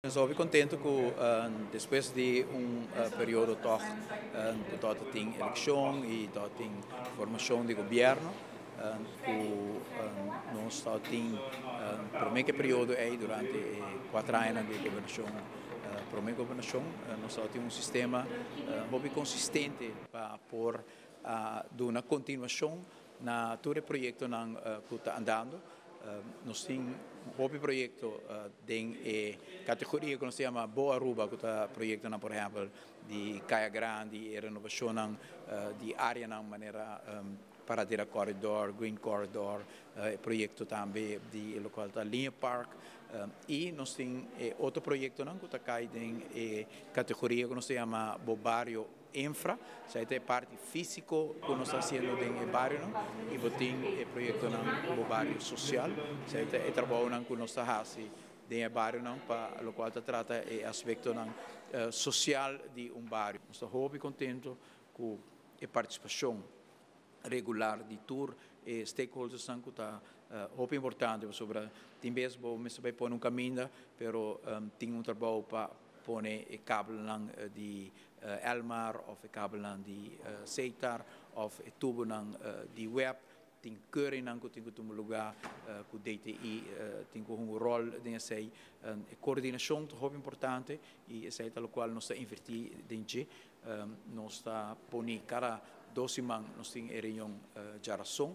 Nos ta hopi contento cu despues di un periodo toch cu tabatin eleccion y tabatin formacion di gobierno, cu nos tabatin prome cu e periodo ey durante e cuatro añanan di gobernacion, prome gobernacion, nos tabatin un sistema hopi consistente pa por duna continuacion na tur e proyectonan cu ta andando. Nos tin hopi proyecto den e categoria cu nos ta yama Bo Aruba, cu ta proyectonan, por ehempel, di Caya Grandi, e renovacionnan di areanan manera Paradera Corridor, Green Corridor, e proyecto tambe di locual ta Linear Park, y nos tin e otro proyectonan cu ta cay den e categoria cu nos ta yama Bo Bario Infra, esey ta e parti fisico cu nos ta haciendo den e barionan, y bo tin e proyectonan Bo Bario Social, esey ta e trabounan cu nos ta haci den e barionan pa locual ta trata e aspectonan social di un bario. Nos ta hopi contento cu e participacion regular di tur e stakeholdersnan, cu ta hopi importante, pasobra tin bes bo mester bay pone un caminda, pero tin un trabou pa pone e kabelnan di Elmar of e kabelnan di Setar of e tubonan di web, tin keuringnan cu tin cu tuma lugar, cu DTI tin cu hunga un rol den esey. E coordinacion ta hopi importante y esey ta locual nos ta inverti den dje. Nos ta pone cada 2 siman, nos tin e reunion djarason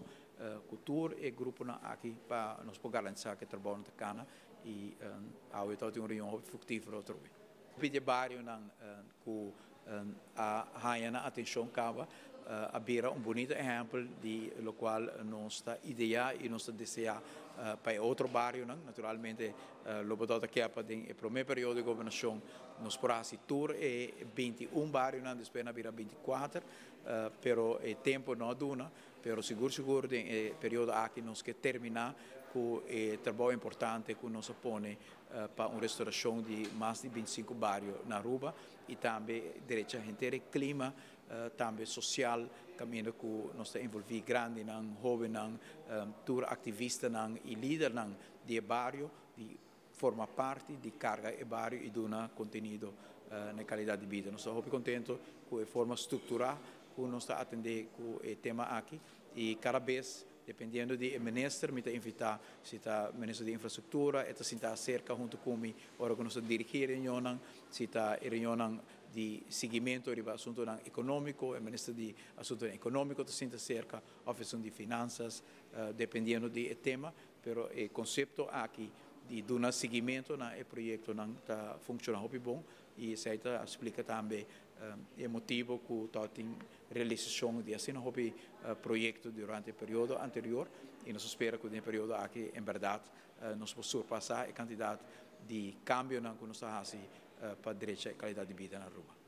cu tur e gruponan aki pa nos por garantisa cu e trabou ta cana, y awe tin un reunion hopi fructifero atrobe. Pidi barionan cu a haya nan atencion caba a bira un bunita ehempel di locual nos ta idea y nos ta desea pa otro barionan. Naturalmente, lo bo ta kier pa den e prome periodo di gobernacion nos por haci tur e 21 barionan, despues a bira 24, pero e tempo no a duna, pero sigur sigur den e periodo aki nos kier termina cu e trabou importante cu nos a pone pa un restauracion di mas di 25 bario na Aruba y tambe drecha henter e clima tambe social, caminda cu nos ta envolvi grandinan, hobennan, tur activistanan y lidernan di bario di forma parti di carga e bario y duna contenido na calidad di bida. Nos ta hopi contento cu e forma structura cu nos ta atende cu e tema aki, y cada bes, dependiendo di minister, mi ta invita, si ta minister di infrastructura, e ta sinta cerca hunto cu mi ora cu nos ta dirigi reunion, si ta reunion di seguimento riba asunto economico, e minister di asunto economico ta sinta cerca, of di finanzas, dependiendo di tema, pero e concepto aki di duna seguimento na e proyectonan ta funciona hopi bon, y esey ta splica tambe e motibo cu tin realisacion di asina hopi proyecto durante e periodo anterior, y nos ta spera cu den e periodo aki en berdad nos por surpasa e cantidad di cambionan cu nos ta haci pa drecha e calidad di bida na Aruba.